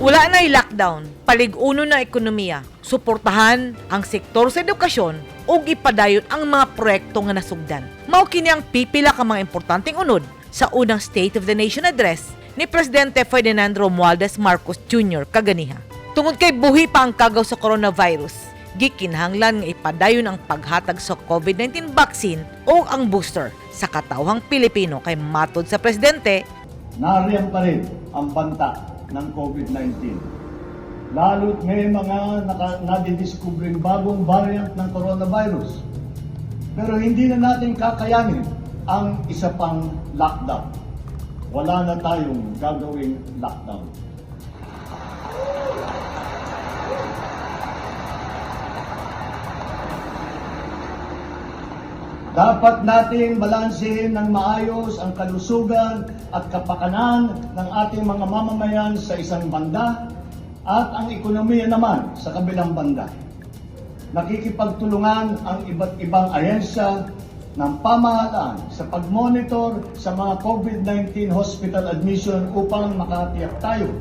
Wala na'y lockdown, palig-uno na ekonomiya, suportahan ang sektor sa edukasyon ug ipadayon ang mga proyekto nga nasugdan. Mao kini ang pipila ka mga importanteng unod sa unang State of the Nation Address ni Presidente Ferdinand Romualdez Marcos Jr. kaganiha. Tungod kay buhi pa ang kagaw sa coronavirus, gikinahanglan nga ipadayon ang paghatag sa COVID-19 vaccine o ang booster sa katawhang Pilipino kay matod sa presidente, Nariyan pa rin ang banta ng COVID-19. Lalo't may mga nadidiskubring bagong variant ng coronavirus. Pero hindi na natin kakayanin ang isa pang lockdown. Wala na tayong gagawing lockdown. Dapat nating balansehin ng maayos ang kalusugan at kapakanan ng ating mga mamamayan sa isang banda at ang ekonomiya naman sa kabilang banda. Nakikipagtulungan ang iba't ibang ahensya ng pamahalaan sa pagmonitor sa mga COVID-19 hospital admission upang makatiyak tayo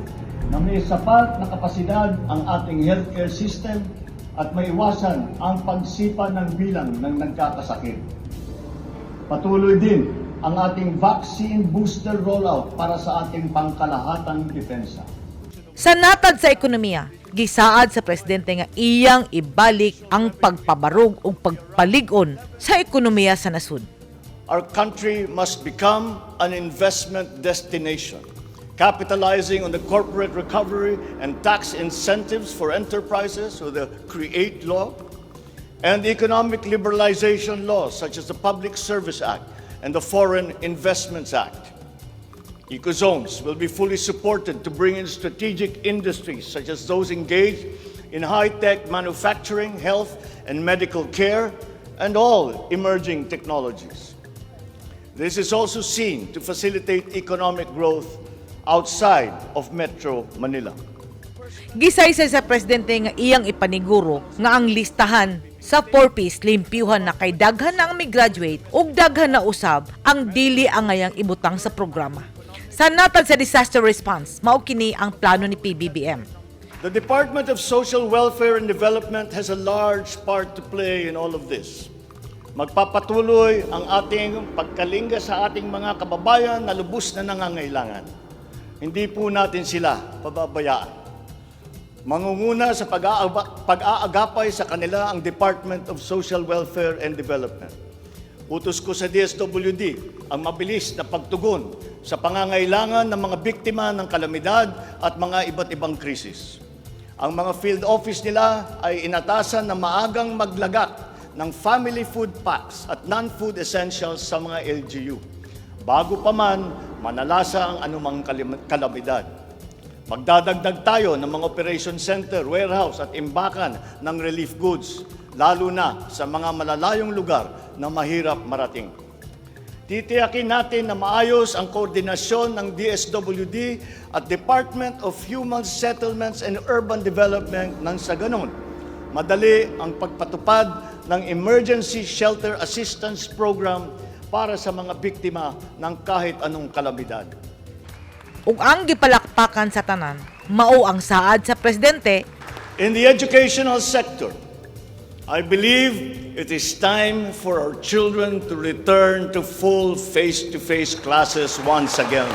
na may sapat na kapasidad ang ating healthcare system at maiwasan ang pagsipa ng bilang ng nagkakasakit. Patuloy din ang ating vaccine booster rollout para sa ating pangkalahatang depensa. Sa natad sa ekonomiya, gisaad sa presidente nga iyang ibalik ang pagpabarog ug pagpalig-on sa ekonomiya sa nasud. Our country must become an investment destination, capitalizing on the corporate recovery and tax incentives for enterprises or the CREATE law, and economic liberalization laws such as the Public Service Act and the Foreign Investments Act. Ecozones will be fully supported to bring in strategic industries such as those engaged in high-tech manufacturing, health and medical care, and all emerging technologies. This is also seen to facilitate economic growth outside of Metro Manila. Gisaysay sa presidente nga iyang ipaniguro nga ang listahan sa 4Ps limpyuhan na kay daghan na ang mi-graduate ug daghan na usab ang dili angayang ibutang sa programa. Sa natad sa disaster response, mao kini ang plano ni PBBM. The Department of Social Welfare and Development has a large part to play in all of this. Magpapatuloy ang ating pagkalinga sa ating mga kababayan na lubos na nangangailangan. Hindi po natin sila pababayaan. Mangunguna sa pag-aagapay sa kanila ang Department of Social Welfare and Development. Utos ko sa DSWD ang mabilis na pagtugon sa pangangailangan ng mga biktima ng kalamidad at mga iba't ibang krisis. Ang mga field office nila ay inatasan na maagang maglagak ng family food packs at non-food essentials sa mga LGU bago pa man manalasa ang anumang kalamidad. Magdadagdag tayo ng mga operation center, warehouse at imbakan ng relief goods, lalo na sa mga malalayong lugar na mahirap marating. Titiyakin natin na maayos ang koordinasyon ng DSWD at Department of Human Settlements and Urban Development nang sa ganon, madali ang pagpatupad ng Emergency Shelter Assistance Program para sa mga biktima ng kahit anong kalamidad. Ug ang gipalakpakan sa tanan, mao ang saad sa presidente. In the educational sector, I believe it is time for our children to return to full face-to-face classes once again.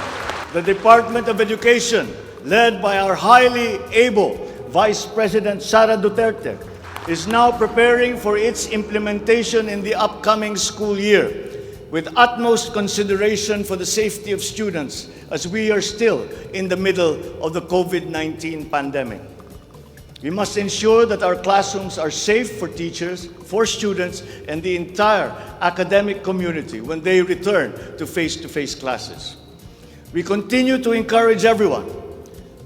The Department of Education, led by our highly able Vice President Sara Duterte, is now preparing for its implementation in the upcoming school year with utmost consideration for the safety of students as we are still in the middle of the COVID-19 pandemic. We must ensure that our classrooms are safe for teachers, for students, and the entire academic community when they return to face-to-face classes. We continue to encourage everyone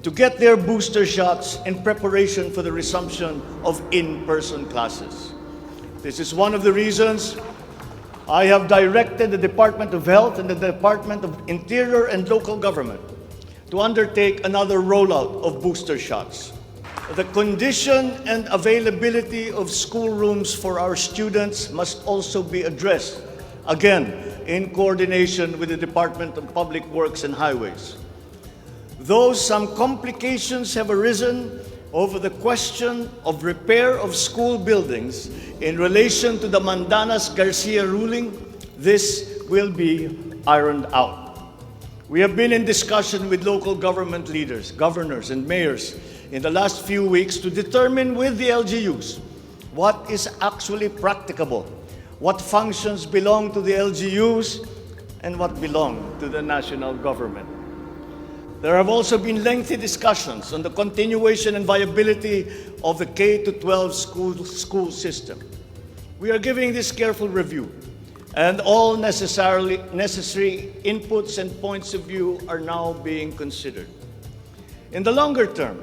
to get their booster shots in preparation for the resumption of in-person classes. This is one of the reasons I have directed the Department of Health and the Department of Interior and Local Government to undertake another rollout of booster shots. The condition and availability of schoolrooms for our students must also be addressed, again, in coordination with the Department of Public Works and Highways. Though some complications have arisen over the question of repair of school buildings in relation to the Mandanas Garcia ruling, this will be ironed out. We have been in discussion with local government leaders, governors, and mayors in the last few weeks to determine with the LGUs what is actually practicable, what functions belong to the LGUs, and what belong to the national government. There have also been lengthy discussions on the continuation and viability of the K-12 school system. We are giving this careful review, and all necessary inputs and points of view are now being considered. In the longer term,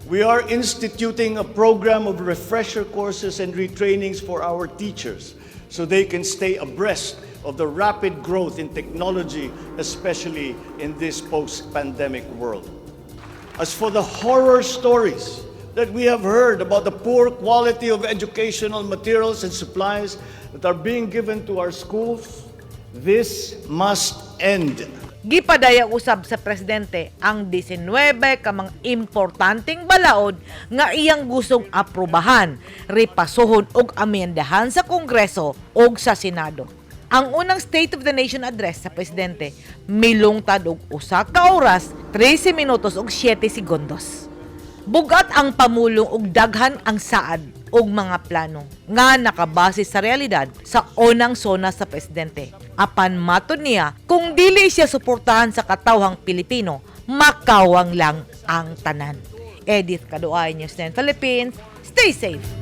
we are instituting a program of refresher courses and retrainings for our teachers so they can stay abreast of the rapid growth in technology, especially in this post pandemic world. As for the horror stories that we have heard about the poor quality of educational materials and supplies that are being given to our schools, this must end. Gipadayag usab sa presidente ang 19 ka mga importanteng balaod nga iyang gustong aprobahan, ripasuhon og amyendahan sa Kongreso og sa Senado. Ang unang State of the Nation Address sa presidente milungtad og 1 ka oras, 13 minutos ug 7 segundos. Bugat ang pamulong ug daghan ang saad og mga plano nga nakabase sa realidad sa unang SONA sa presidente. Apan matod niya, kung dili siya suportahan sa katawhang Pilipino, makawang lang ang tanan. Edith Kaduay, News 10 Philippines. Stay safe.